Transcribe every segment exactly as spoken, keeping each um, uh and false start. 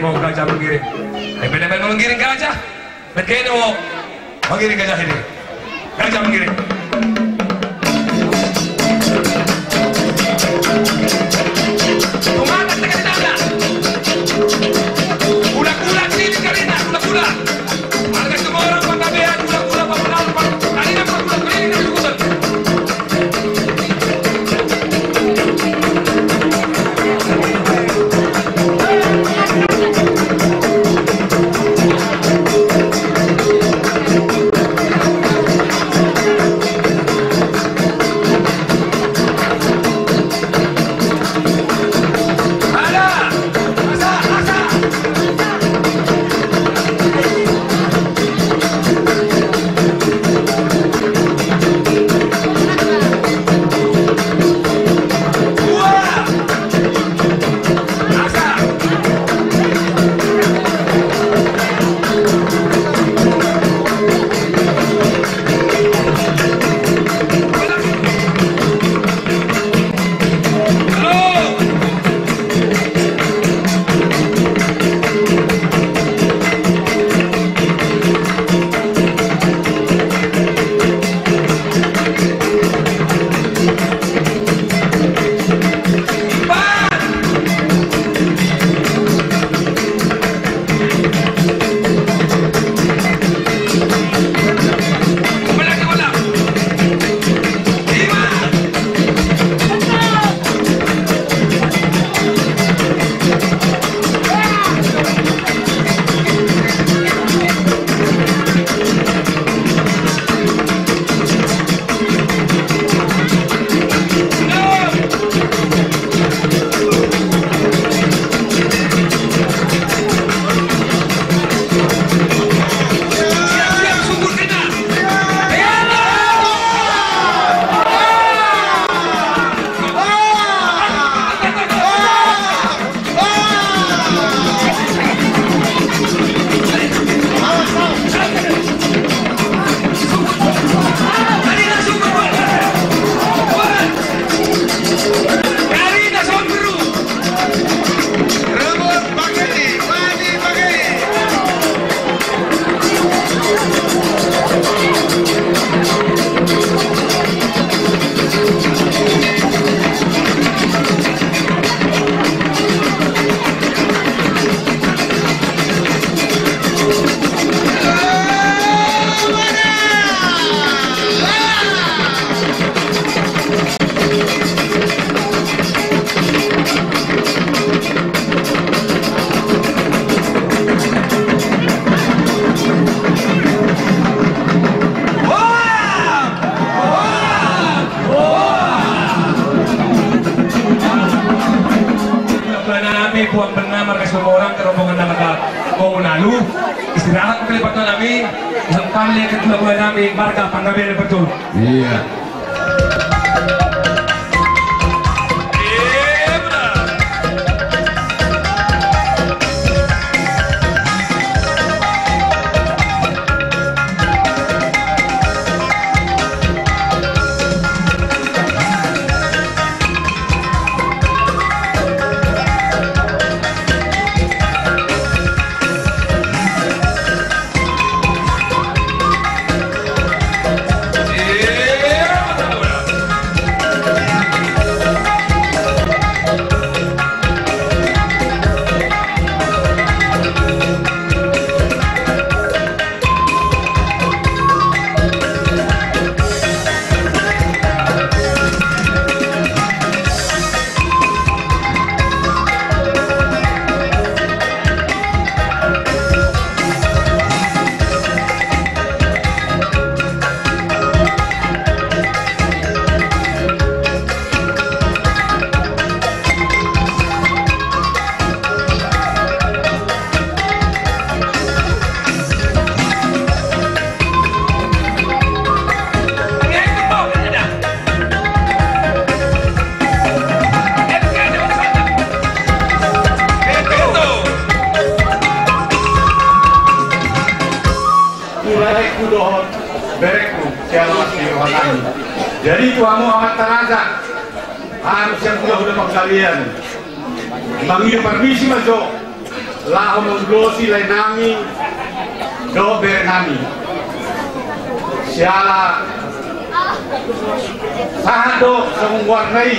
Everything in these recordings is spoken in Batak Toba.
Gajah menggiring. Embel-embel menggiring gajah. Berkene o. Menggiring gajah ini. Gajah menggiring. Tumatak dengan dada. Kula-kula keliling karina, kula-kula. Marga Situmorang, Panggabean, kula-kula, Panggabean, karina, kula-kula, keliling, keliling, keliling. Nami puang bena marga Situmorang, ke rombongan na marga Bongun Alu. Istirahat ma kalipat nami. Sangkali ke tula nami marga Panggabean, betul. Iya. Ibaratku dohot berekku, siapa sih rohani? Jadi, tu hamu amanta raja, harus yang sudah-sudah pangkalian. Mangido parmisi ma jo. laho mangolosi lae nami dohot bere nami. Siala sahat do songon goarna i.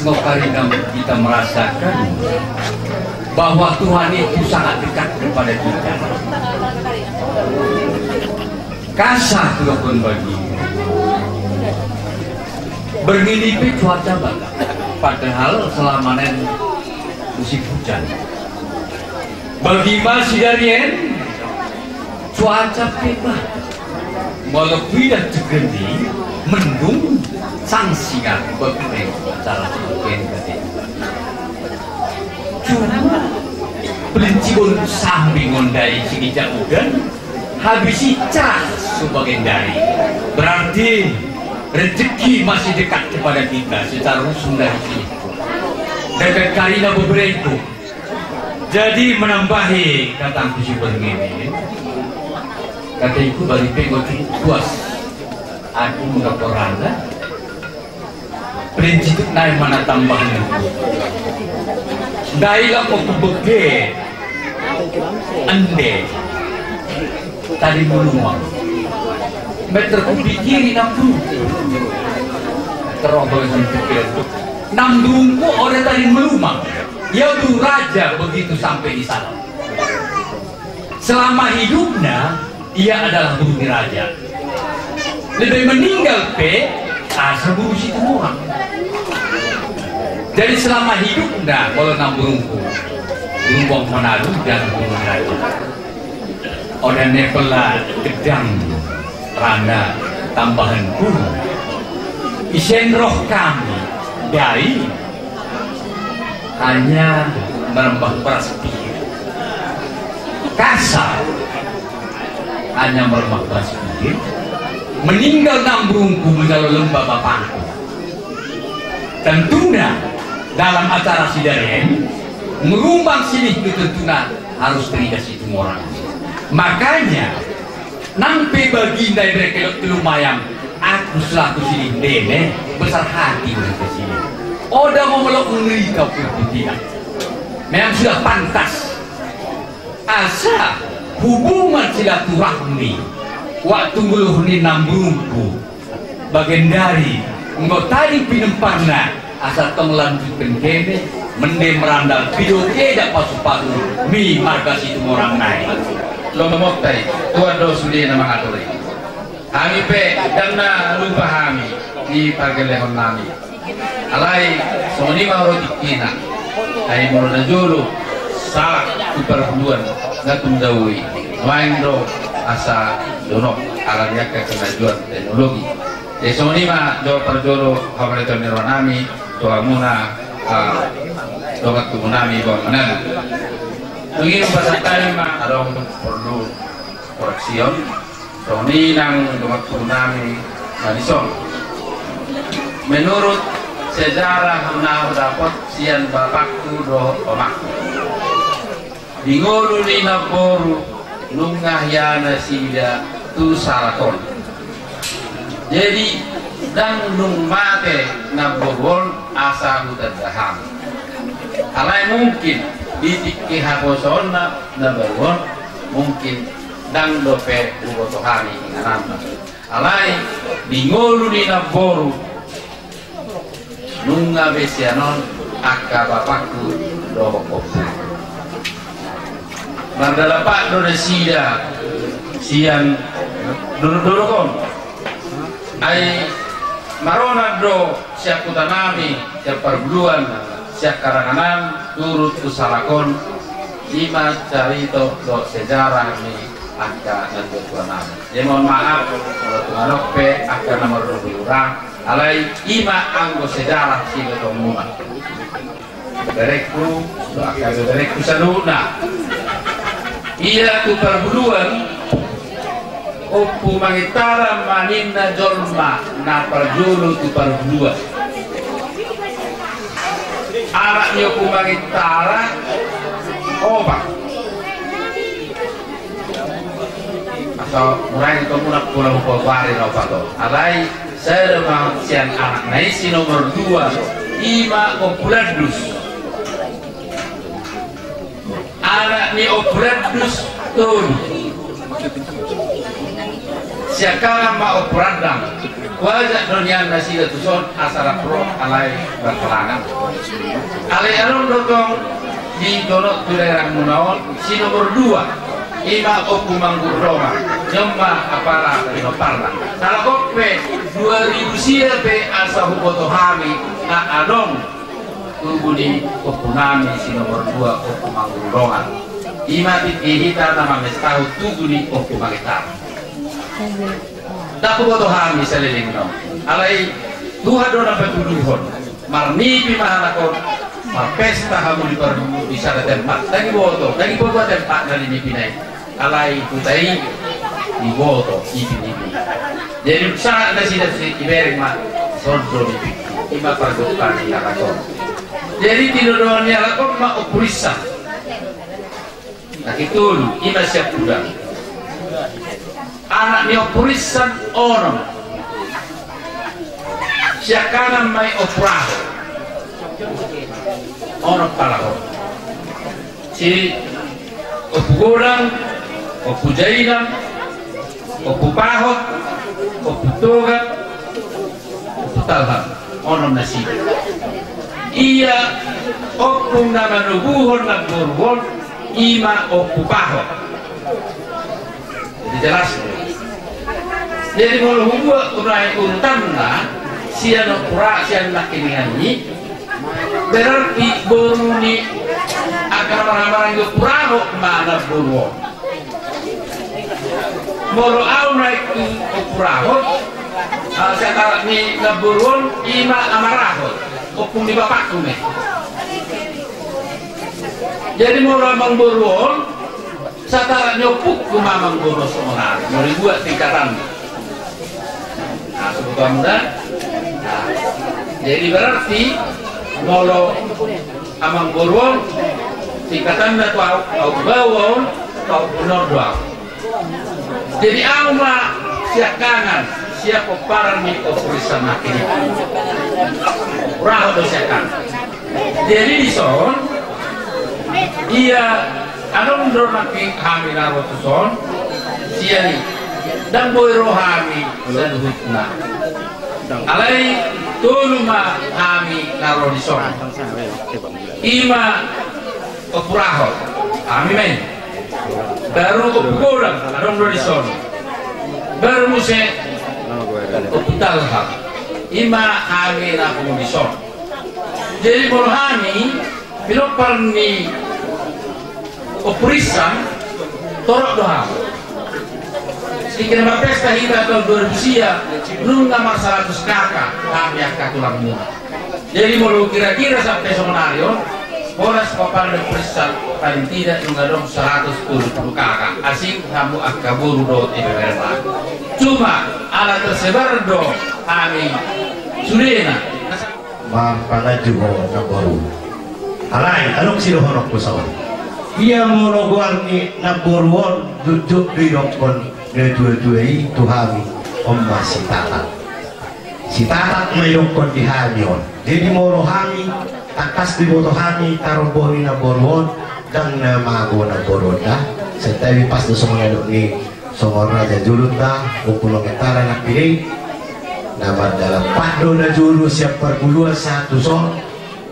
Karena kita merasakan bahwa Tuhan itu sangat dekat kepada kita. Kasa tu dokon bagi. Bernini pe cuaca bagus. Padahal selama ini musim hujan. Bagi ma sidari en, cuaca pe bagus. Molo huida tu geni, mendung, sangsingan, bagi acara sibuken kate. Cuma, pelincigon sambing on dai siginjang udan, habis i cerah so bagendari. Berarti rezeki masih dekat kepada kita secara langsung dari sini. Dekat karina beberengku. Jadi menambahi kata angku si bernini. Kata iku bari pe go cukup puas. Aku mengapa randa. Prinsip nai mana tambahan. Dai lako ku bege. Ende. Tadi melumang. Meter ku pikiri nambrungku. Terobos di pikiran. Nambrungku ode tadi melumang. Ia buru raja begitu sampai di sana. Selama hidupnya, ia adalah buru ni raja. Lebih meninggal pe, asa buru Situmorang. Jadi selama hidupnya, molo nambrungku, buru Manado dan buru ni raja. Oda nepela gedang rana tambahan buru. Isen roh kami, dai. Hanya merembah beras pir. Kasa hanya merembah beras pir. Meninggal nambrungku menjalo lemba bapakku. Tentuna dalam acara sidari en, merumbang silih tu tentuna harus teriga Situmorang. Makanya Nang pe baginda i berkelok telu mayam, aku selaku silih ndene, besar hati udah ke sini. Oda mau melok ngeri kau ke putih. Memang sudah pantas. Asa hubungan silaturahmi waktu nguluh ni nambrungku. Bagendari, enggo tadi pinomparna, asa tong lanjutken kene, mende merandal pido keda pasu-pasu, mi marga Situmorang nai. Lomo monta i, Tuhan do sude na mangatur i. Hami pe, ndang na lupa hami, di pagelehon nami. Alai, songon i ma ro tingkina. Ai molo na jolo, salah tu parguluan, na tung daoi. Nuaeng do, asa donok, ala ni angka kemajuan teknologi. Jadi songon i ma jolo parjolo hamaritoon ni roha nami tu hamuna, ah, dongan tubu nami Boan Manado. Dung i pasahat hami ma adong porlu koreksion. Songon i nang dongan tubu nami Madison. Menurut sejarah na hudapot sian bapakku dohot omakku. Di ngolu ni namboru nunga hian nasida tu salak on. Jadi ndang dung mate namboru on asa hutanda hami. Alai mungkin di tingki haposoonna namboru on mungkin ndang dope huboto hami ingananna. Alai di ngolu ni namboru nunga be sian on angka bapakku dohot ompu. Mardalapak do nasida sian dolok-dolok on. Ai maronan do sian huta nami, sian parguluan, sian haranganan turut tu salak on. I ma carito dohot sejarah ni angka natuatua nami. Jadi mohon maaf molo tung adong pe angka na marhurang. Alai i ma anggo sejarah sidohononmuna. Berengku, dohot angka berengku saluhutna. Ia tu parguluan, Ompu Mangitara ma ninna jolma na parjolo tu parguluan. Anak ni Ompu Mangitara opat. Asa mura i tu muna pula hupaboa na opat on. Alai sada ma sian anakna i si nomor dua, i ma Ompu Landus. Anak ni Ompu Landus tolu. Siangkangan ma Ompu Randang. Huajak do nian nasida tuson asa rap ro alai marhalangan. Alai adong do tong di donok tu daerah muna on, si nomor dua, ima Ompu Manggurdongan, jomma apala pinomparna. Halak on pe dua ribu sia pe asa huboto hami, na adong tugu ni ompu nami si nomor dua Ompu Manggurdongan. Ima tingki hita na mamestahon tugu ni Ompu Manggurdongan. Ndang huboto hami saleleng on. Alai Tuhan do na patuduhon. Marnipi ma halak on. Marpesta hamu di par-, di sada tempat. Ndang diboto, ndang diboto tempat na di nipi nai. Alai huta i diboto, nipi-nipi. Jadi sahat nasida si ibereng ma, songon do nipi. Ima pargotpan ni halak on. Jadi tinodohon ni halak on ma Ompu Risan. Nangkin tolu, ima sian Pudan. Anak ni Ompu Risan onom. Siangkangan ma i Ompu Rahot. Onom pala on. Si Ompu Godang, Ompu Jailan, Ompu Pahot, Ompu Toga, Ompu Talham, onom nasida. Ia ompung na manoguhon namboru on, ima Ompu Pahot. Jadi jelas. Jadi molo hubuat urai urutanna, sian Ompu Ra-, sian nangkiningan i, berarti boru ni angka na marhahamaranggi Ompu Rahot ma namboru on. Molo au naik tu Ompu Rahot, ah, satarak ni namboru on ima Ama Rahot, ompung ni bapakku ma i. Jadi molo amangboru on, satarak ni ompungku ma amangboru on songon i, molo dibuat tingkatan. Nah, sebut amangboru. Nah, jadi berarti molo amangboru on tingkatanna tu au, au baoa on, tu au punor do au. Jadi au ma siangkangan, sian pomparan ni Ompu Risan nangkin i. Rahot do siangkangan. Jadi dison, ia adong do nangkin hami na ro tuson, sian i, ndang boi ro hami saluhutna. Alai tolu ma hami na ro dison. Ima Ompu Rahot, hami ma i. Baru Ompu Godang, adong do dison. Baru muse Ompu Talham. Ima hami na pungu dison. Jadi molo hami, pinompar ni Ompu Risan, torop do hami. Singkir marpesta hita taon dua ribu sia, nunga marsaratus K K hami angka tulangmuna. Jadi molo kira-kira sampe sonari on, horas pomparan ni Ompu Risan paling tidak nunga adong saratus tolu pulu K K. Asing hamu angka boru dohot ibeberna. Cuma ala tersebar do hami sudena. Marpanganju ho namboru. Alai adong sidohononku songon i. Ia molo goar ni namboru on, jotjot do idokkon natuatua i tu hami, on ma si Tatak. Si Tatak ma idokkon di hami on. Jadi molo hami, tangkas diboto hami tarombohon i namboru on, ndang na mago namboru on da. Santabi pas do songon na didok ni songon raja jolonta, Ompu Nongentara nangkin i. Na mardalan pat do na jolo sian parngoluan sahat tuson,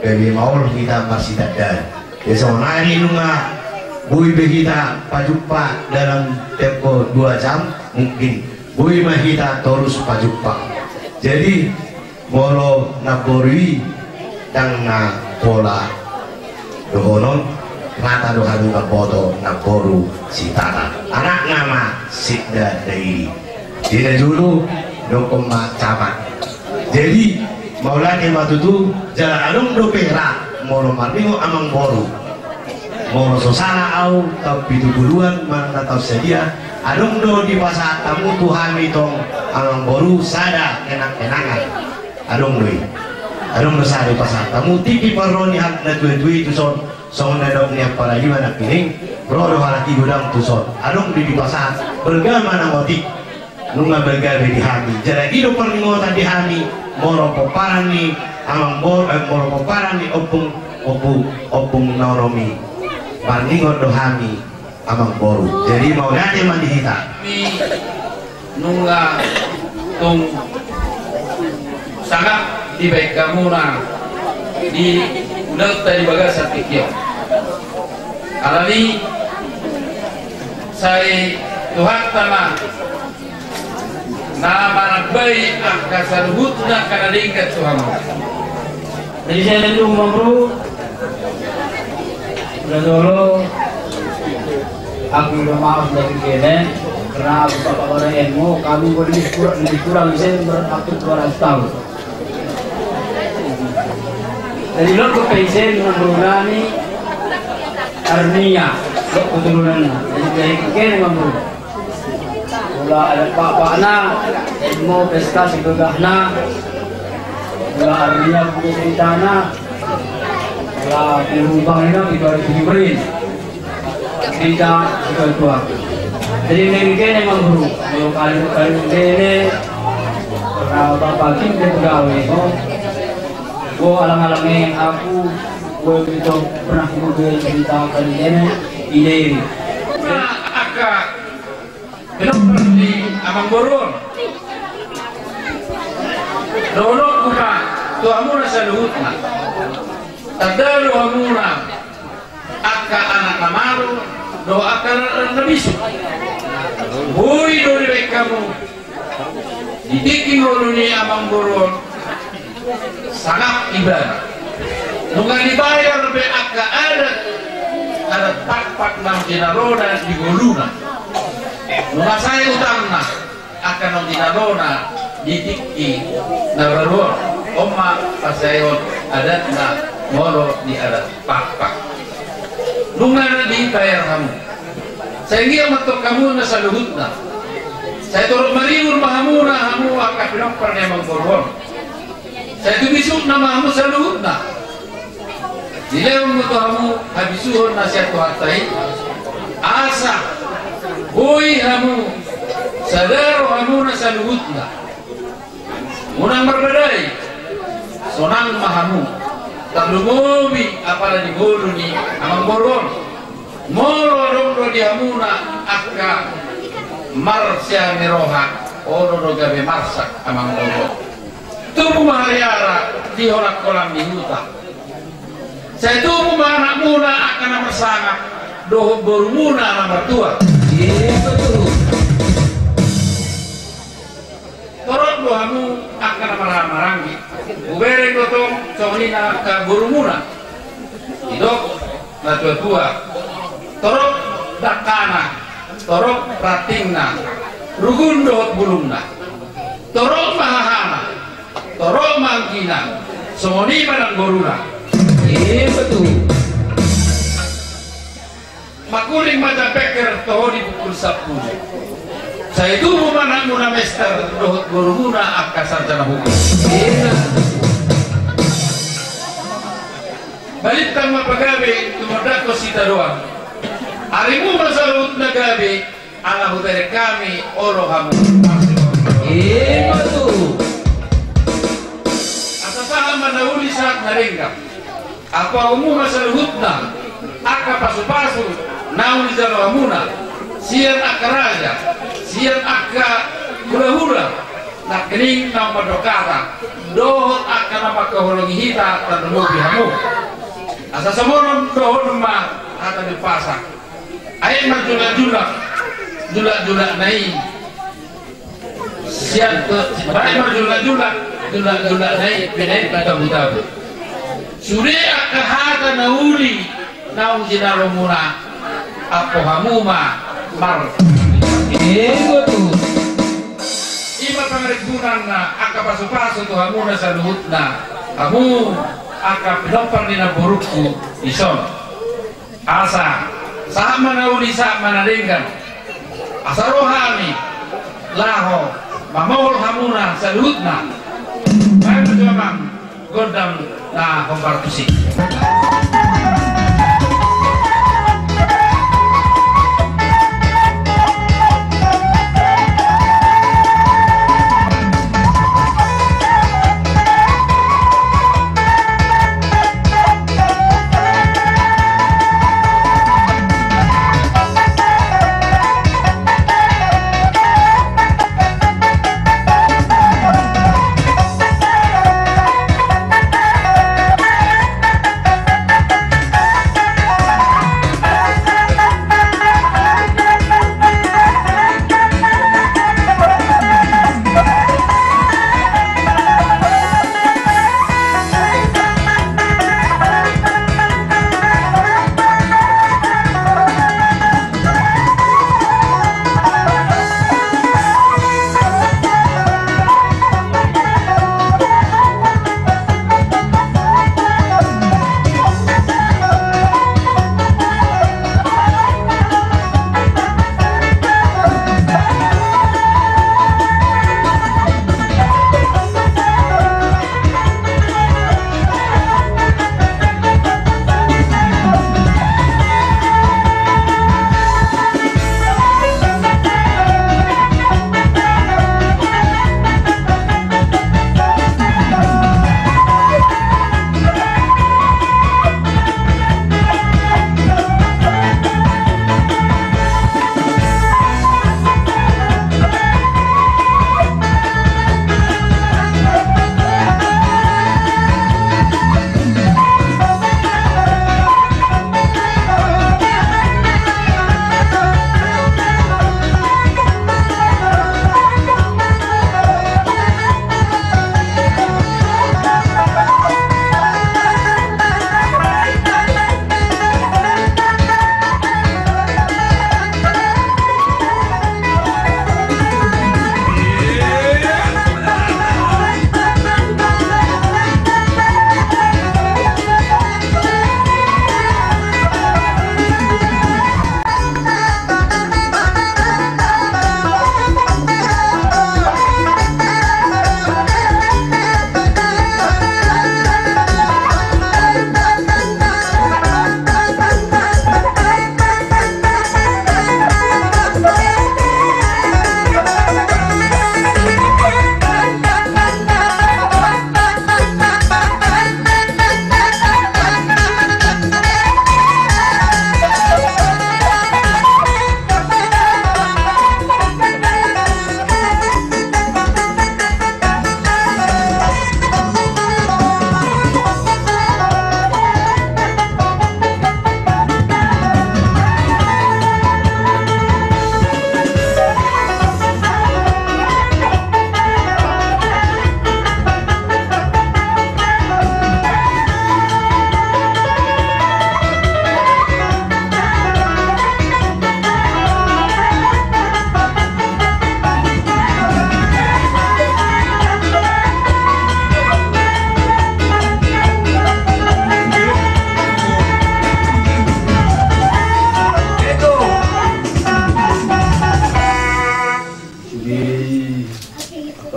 gabe maol hita marsitandaan. Ia sonari nunga boi be hita pajumpa dalam tempo dua jam, mungkin boi ma hita torus pajumpa. Jadi molo namboru i ndang na pola dohonon, rata do hami mamboto namboru si Tatak. Anakna ma Sinda Dairi. Di na jolo dokkon ma camat. Jadi mauliate ma tutu, jala adong dope ra molo marningot amangboru. Molo so sala au, taon pitu puluan manang na taon sadia, adong do dipasahat hamu tu hami tong amangboru sada kenang-kenangan. Adong do i. Adong do sada dipasahat hamu, tingki parro ni halak natuatua i tuson, songon na didok ni ampara i ma nangkin i, ro do halak i godang tuson. Adong do dipasahat, bergama nang otik. Nunga bergabe di hami. Jala i do parningotan di hami, molo pomparan ni amangboru, eh, molo pomparan ni ompung, ompung, ompung na onom i. Marningot do hami amangboru. Jadi mauliate ma di hita. Hami nunga tung Sangap dibahen hamuna di ulaonta di bagasan tingki on. Alani i sai Tuhanta ma na manambai angka saluhutna angka na denggan tu hamu. Jadi sai na dong, Amang Boru. Udah dulu. Aku udah maaf dari kene karena aku bapak orang emo, kami boleh kurang, lebih kurang saya beraktif dua ratus tahun. Jadi lo ke pensiun dengan berani arnia lo keturunan. Jadi dari kene, Amang Boru. Mula adat bapakna, emo pesta sigogahna. Mula arnia buku ceritana. Mula perubahanna di dua ribu lima belas. Cerita sudah tua. Jadi, nengkene, Amang Boru. Kalau kali, kali kene, karena bapak kita pegawai, oh. Gua alang-alang yang aku, gua itu pernah gua cerita kali kene, ide ini. Nah, angka pinompar ni Amang Boru on. Dohononku ma tu hamuna saluhutna. Tanda do hamuna angka anak na malo dohot angka anak na bisuk. Boi do dibahen hamu di tingki ngolu ni Amang Boru on. Sangap ibana. Nunga dibayar be angka adat, adat pakpak naung jinalona di ngoluna. Nunga sae utangna angka naung jinalona di tingki na baru on. On ma pasaeon adatna molo di adat pakpak. Nunga dibayar hamu. Sai anggiat ma antong hamu na saluhutna. Sai torop maribur ma hamuna, hamu angka pinompar ni Amang Boru on. Sai tu bisukna ma hamu saluhutna. Dilehon ma tu hamu habisuhon na sian Tuhanta i. Asa boi hamu sada ro hamuna saluhutna. Unang marbadai. Sonang ma hamu. Tarlumobi apala di ngolu ni Amang Boru on. Molo adong do di hamuna angka marsiang ni roha, olo do gabe marsak Amang Boru on. Tubu ma hariara di holang-holang ni huta. Sai tubu ma anakmuna angka na marsangap dohot borumuna na martua. Iya, betul. Torop do hamu angka na marhahamaranggi. Hubereng do tong songon i nang angka borumuna. Didok na tuatua. Torop dangkana, torop rantingna, rugun dohot bulungna. Torop ma hahana, torop ma anggina, songon i ma nang boruna. Iya, betul. Mangkuling ma jam beker toho di pukul sampulu. Sai tubu ma anakmuna mester dohot borumuna angka sarjana hukum. Balintang ma pagabe tumandangkon sitadoan. Arimu ma saluhutna gabe ala hubereng hami olo hamu. Ima tutu. Asa sahat ma na uli sahat na denggan. Ampehon hamu ma saluhutna angka pasupasu naung dijalo hamuna sian angka raja, sian angka hulahula nangkining naung mandok hata dohot angka na mangkaholongi hita tarlumobi hamu. Asa songon on dohonon ma hata ni umpasa. Aek marjulakjulak, julakjulakna i sian tu, aek marjulakjulak, julakjulakna i binahen tu tabutabu. Sude angka hata na uli naung jinalomuna, ampo hamu ma mar. Ima pangarimpunanna angka pasupasu tu hamuna saluhutna, hamu angka pinompar ni namborungku dison. Asa sahat ma na uli, sahat ma na denggan. Asa ro hami laho mamohol hamuna saluhutna. Baen ma jo amang gondang na hombar tusi.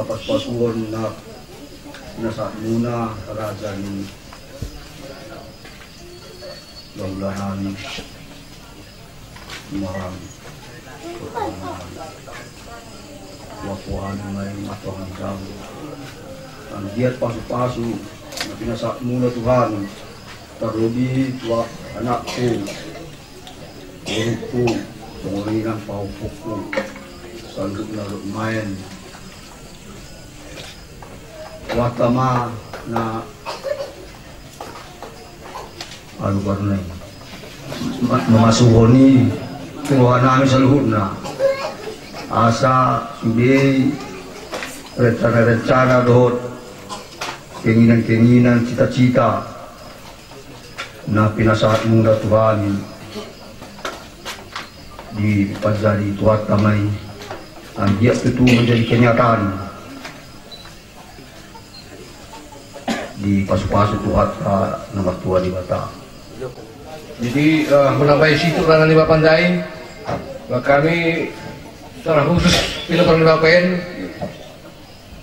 Pasupasuon na pinasahatmuna raja ni hulahula nami, Tuhan. Tuhan, Tuhan, Tuhan, Tuhan, Tuhan. Anggiat pasupasu na pinasahatmuna Tuhan, tarlobi tu anakku, boruku, songon i nang pahompungku, saluhutna dohot maen. Tuhanta ma na alu barnai ma-, mamasuhon i tu roha nami saluhutna. Asa sude rencana-rencana dohot keinginan-keinginan, cita-cita na pinasahatmuna tu hami dipanjari Tuhanta ma i, anggiat tutu manjadi kenyataan dipasupasu Tuhanta na martua Debata. Jadi, eh, menambahi situ rana ni bapandai, kami secara khusus pinompar ni bapaen,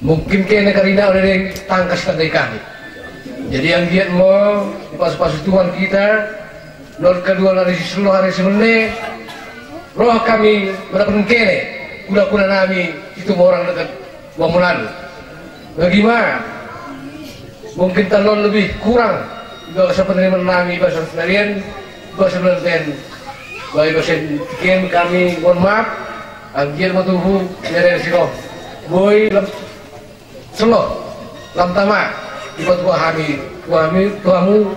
mungkin kene karina ode tangkas tandai kami. Jadi anggiat ma dipasupasu Tuhan kita, non kadua nari siselo hari semene, roha kami mendapatkan kene, kula-kula nami Situmorang dekat Bangunan. Bagaimana? Mungkin tandok lebih kurang, iba sebenarnya menami bahasa Senayan, bahasa Senayan, baik bahasa kami mohon maaf. Anggiat ma tuhu, ya, dari siko. Boi, lam, selo, lam tama, dipatua hami, tu hami, tu hamu,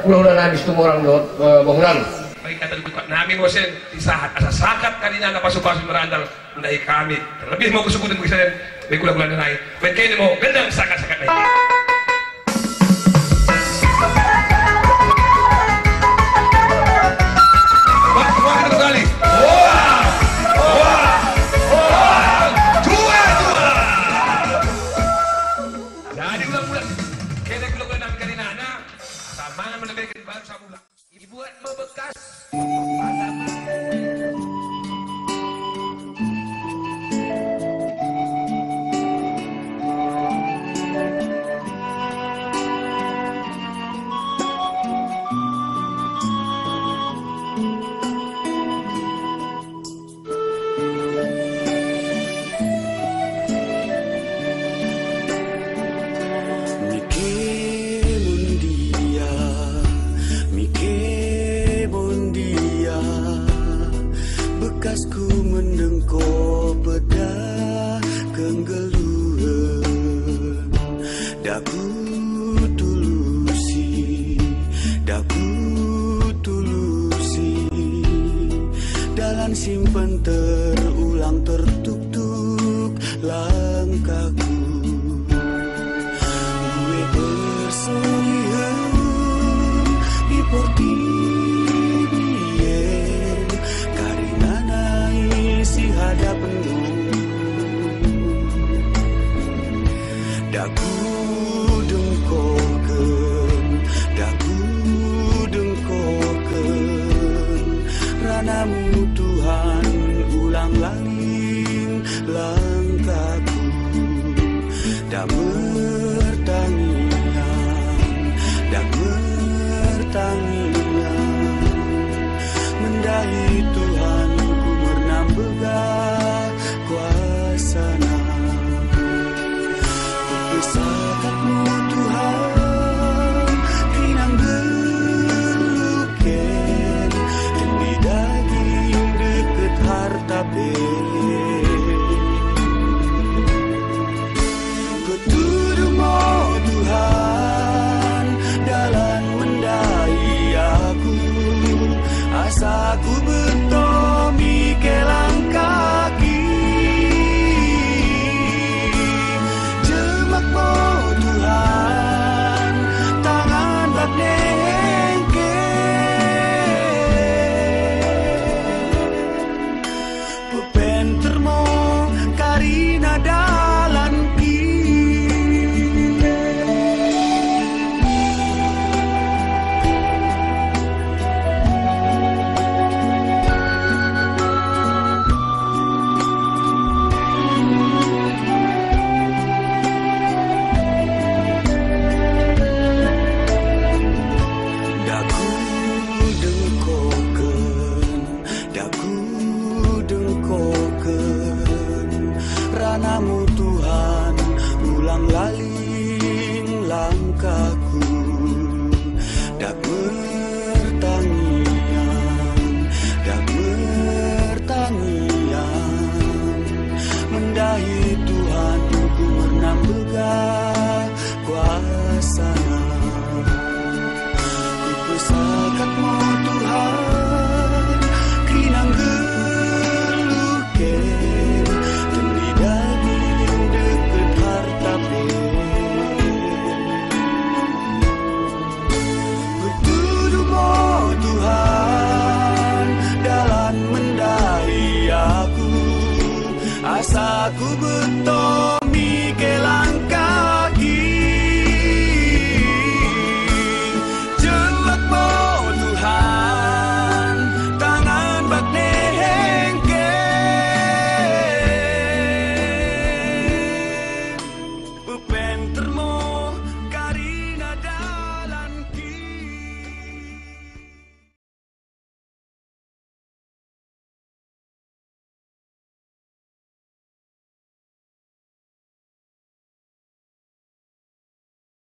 hulahula nami Situmorang dohot, eh, Bangunan. Baik, kata dibuka nami, bosen, disahat, asa sahat, karina na pasupasu merandal, ndai kami, terlebih ma suku dan bangsa, baik hulahula nai, baik kene ma, gendang sahat-sahat nai. Wah, wah, kita kembali. Wah, wah, wah. Dua, dua. Jadi ulang-ulang. Kene hulahula nami karinana. Samangan menambahkan baru sabula. Dibuat ma bekas. Mike mundia, mike mundia, bekasku mendengko pedah kenggeluhen. Dang hutulusi, dang hutulusi, dalan simpen terulang tertuktuk langkahku. Ue persoihen di portibi en, karinana i sihadapmu. Dang hudengkohon, dang hudengkohon, ranamu Tuhan ulang lalin langkahku. Dang martangiang, dang martangiang, mendahi Tuhan ku mernambegah kuasana. Pesakatmu Tuhan, rinang berluken, di daging deket harta pe. Betul Namu Tuhan, ulang lalim langkahku. Dak mertangiang, dak mertangiang, mendahi Tuhan ku mernambega kuasana. Hupesahat Ho Tuhan, rinang geluh ke, tendi daging deket harta pe. Hutudu Ho Tuhan, dalan mendahi aku, asa hubettoh